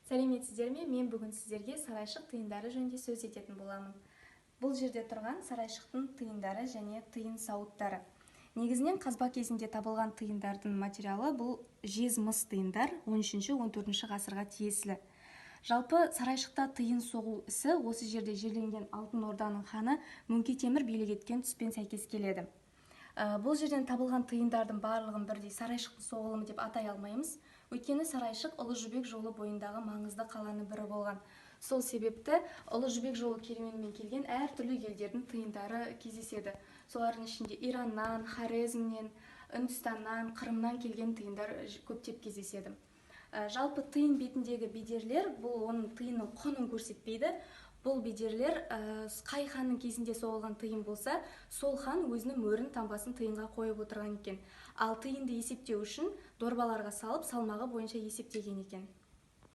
Сәлеметсіздер ме? Мен бүгін сіздерге Сарайшық тиындары жөнінде сөз ететін боламын. Бұл жерде тұрған Сарайшықтың тиындары және тиын сауыттары. Негізінен қазба кезінде табылған тиындардың материалы бұл жез мыс тиындар, 13-14 ғасырға тиесілі. Жалпы, Сарайшықта тиын соғу ісі осы жерде жерленген Алтын Орданың ханы Мөңке Темір билік еткен тұспен сәйкес келеді. Бұл жерден табылған тиындардың барлығын бірдей Сарайшықтың соғылымы деп атай алмаймыз. Өйткені Сарайшық Ұлы Жібек жолы бойындағы маңызды қаланың бірі болған. Сол себепті Ұлы Жібек жолы керуенімен келген әртүрлі елдердің тиындары кездеседі. Солардың ішінде Ираннан, Хорезмнен, Үндістаннан, Қырымнан келген тиындар көптеп кездеседі. Жалпы, тиын бетіндегі бедерлер бұл оның тиынның құнын көрсетпейді. Бұл бедерлер қай ханның кезінде соғылған тиын болса, сол хан өзінің мөрін, таңбасын тиынға қойып отырған екен. Ал тиынды есептеу үшін дорбаларға салып, салмағы бойынша есептеген екен.